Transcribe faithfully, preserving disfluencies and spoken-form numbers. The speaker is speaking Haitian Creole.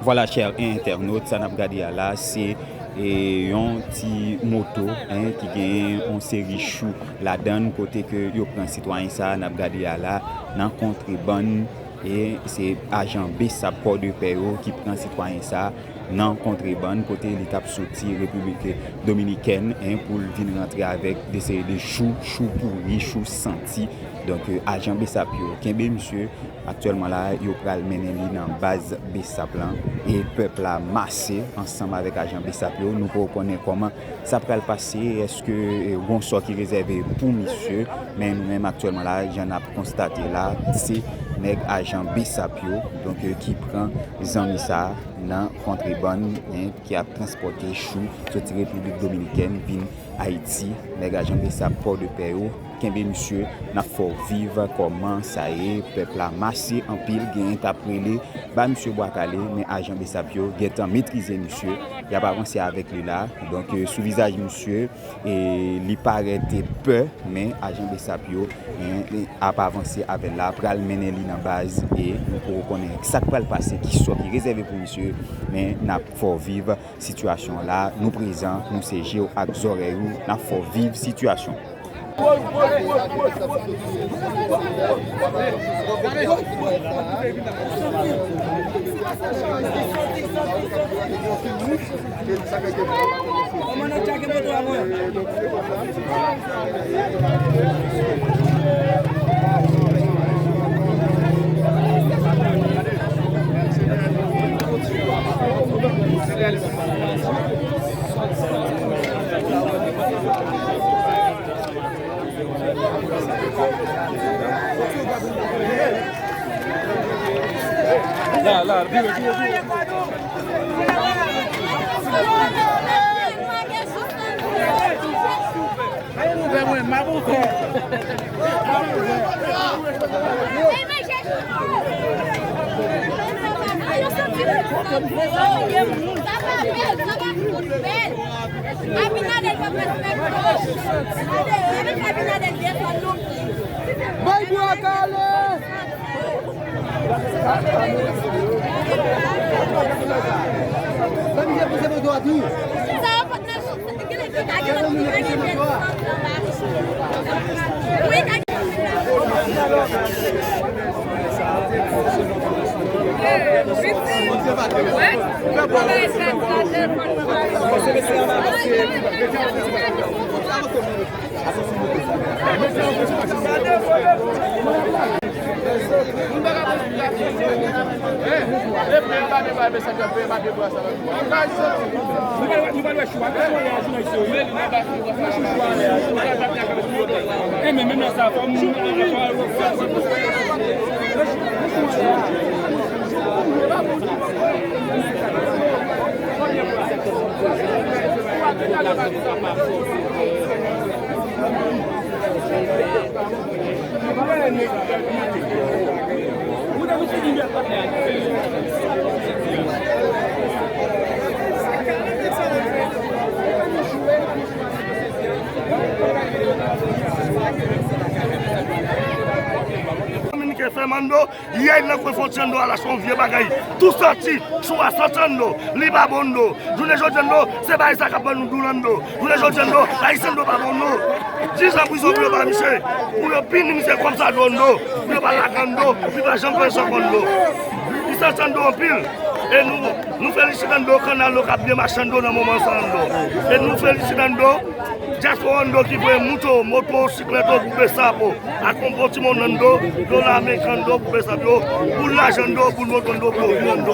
Vwala, chè entènot, sa n ap gade a la, se, e, yon ti moto, en, ki gen yon seri chou ladan l, kote ke yo pran sitwayen sa a n ap gade a la nan kontrebann, e se ajan BSAP Pòdepè yo ki pran sitwayen sa a nan kontrebann, kote li t ap soti Repiblik Dominikèn, en, pou l vin rantre avèk de seri de chou, chou pouri, chou santi. Donk, e, ajan BSAP yo kenbe misye. Aktyèlman la, yo pral mennen li nan baz BSAP lan. E pèp la mase ansanm avèk ajan BSAP yo. Nou poko konnen kòman sa pral pase. Èske, e, gon sò ki rezève pou misye? Men nou menm aktyèlman la, jan n ap konstate la, se nèg ajan BSAP yo, donk, e, ki pran zanmi sa a nan kontrebann, en, ki ap transpòte chou soti Repiblik Dominikèn vin Ayiti. Nèg ajan BSAP Pòdepè yo kenbe misye, n ap fè w viv kòman sa ye. Pèp la mase anpil, genyen t ap rele, ba misye bwa kale, men ajan BSAP yo gentan metrize misye, y ap avanse avèk li la. Donk, e, sou vizaj misye, e, li parèt pè, men ajan BSAP yo, en, ap avanse avè l la, pral mennen li nan baz, e nou poko konnen sa k pral pase, ki sò ki rezève pou misye, men n ap fè w viv sitiyasyon la. Nou prezan, nou se je w ak zòrèy ou, n ap fè w viv sitiyasyon. La, la, vire, vire, vire. Abinader pa pral fè gwo. Abinader desann non. Bay bwa kale! Sa yo pot nan Dominiken fè mando, yè nan kwen fwontyè an do a la se yon vye bagay. Tou santi, chou a santi an do, li pa bon an do. Jounen jodi an do, se bagay sa k ap ban nou doulè an do. Jounen jodi an do, Ayisyen an do pa bon an do. Diz an prizon pou yo ba misye, pou yo pini misye kòm sa do an do, pou yo pa lage an do, pou yo pa janm fè san kò an do. Li santi an do anpil. E nou, nou felisite an do, kannal yo k ap byen mache an do nan moman sa an do. E nou felisite an do, dyaspora an do ki voye moto, moto, siklèt yo pou BSAP, ak yon bon ti moun an do, dola ameriken an do pou BSAP yo, pou lajan an do, pou moto an do, pou yo vin an do.